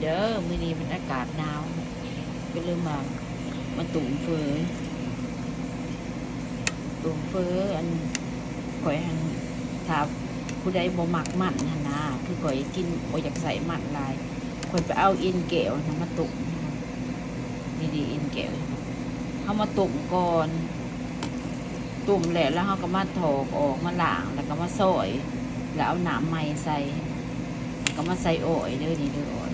ເດີ ມື້ນີ້ມັນອາກາດໜາວ ກໍເລີຍມາ ມາຕົ້ມເຝີ ຕົ້ມເຝີ ອັນ ຂ້ອຍຫັ້ນ ຖ້າຜູ້ໃດບໍ່ມັກມັນຫັ້ນນາ ຄືຂ້ອຍກິນ ບໍ່ຢາກໃສ່ມັນຫຼາຍ ຂ້ອຍໄປເອົາເອັນແກ້ວຫັ້ນນະມາຕົ້ມ ນີ້ເດ້ ເອັນແກ້ວ ເຮົາມາຕົ້ມກ່ອນ ຕົ້ມແລ້ວ ແລ້ວເຮົາກໍມາຖອກອອກ ມາລ້າງ ແລ້ວກໍມາຊອຍ ແລ້ວເອົານ້ຳໃໝ່ໃສ່ ແລ້ວກໍມາໃສ່ອ້ອຍເດີ ນີ້ເດີ ອ້ອຍ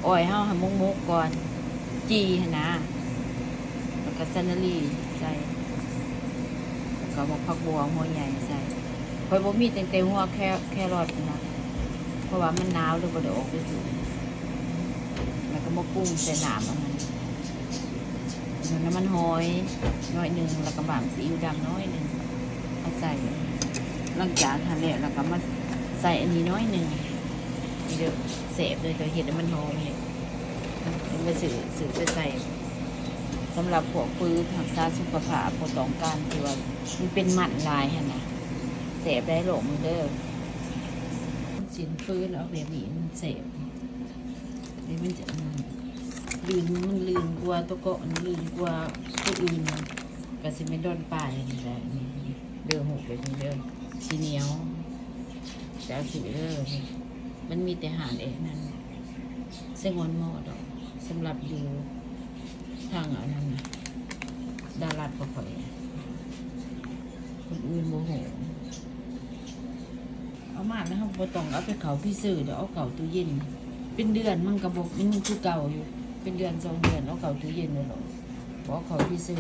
ອ້ອຍເຮົາໃຫ້ໝົກໆກ່ອນ ຈີ່ຫັ້ນນາ ແລ້ວກໍສານາລີໃສ່ ແລ້ວກໍໝາກຜັກບົ່ວຫົວໃຫຍ່ໃສ່ ຂ້ອຍບໍ່ມີຕັ້ງແຕ່ຫົວແຄ ແຄຣອດນະ ເພາະວ່າມັນໜາວ ເລີຍບໍ່ໄດ້ອອກໄປຊື້ ແລ້ວກໍມາປຸງໃສ່ນ້ຳອັນນັ້ນ ນ້ຳມັນຫອຍໜ້ອຍໜຶ່ງ ແລ້ວກໍໝ້າກຊີອິ້ວດຳໜ້ອຍໜຶ່ງ ເອົາໃສ່ ຫຼັງຈາກຫັ້ນແລ້ວ ແລ້ວກໍມາໃສ່ອັນນີ້ໜ້ອຍໜຶ່ງ ນີ້ເດີ ແຊບເດີ ເຈົ້າເຮັດໃຫ້ມັນຫອມເດ ເອົາໄປຊື້ ຊື້ໄປໃສ່ ສຳລັບພວກຝືນຮັກສາສຸຂະພາບ ບໍ່ຕ້ອງການທີ່ວ່າມັນເປັນມັນຫຼາຍຫັ້ນນະ ແຊບໄດ໋ ລອງເບິ່ງເດີ ຊີ້ນຝືນເອົາແບບນີ້ມັນແຊບ ນີ້ມັນຈະ ອືມ ລື່ນ ມັນລື່ນກວ່າຕົວເກາະ ນີ້ລື່ນກວ່າຕົວອື່ນ ກໍຊິແມ່ນດອນປາຍນີ້ແຫຼະ ນີ້ເດີ ຮູບແບບນີ້ເດີ ຊິໜຽວ ຈະເອົາຊື້ເດີ ມັນມີແຕ່ຮ້ານແອະນັ້ນ ສະຫງວນເໝາະດອກ ສຳລັບຢູ່ທາງອັນນັ້ນນະ ດາລັດບໍ່ຄ່ອຍ ຄົນອື່ນບໍ່ຮູ້ ເອົາມາແລ້ວເຮົາບໍ່ຕ້ອງເອົາໄປເຂົ້າຟຣີເຊີດອກ ເອົາເຂົ້າຕູ້ເຢັນ ເປັນເດືອນມັນກໍບໍ່ ມັນຄືເກົ່າຢູ່ ເປັນເດືອນສອງເດືອນ ເອົາເຂົ້າຕູ້ເຢັນໂລດ ບໍ່ເອົາເຂົ້າຟຣີເຊີ.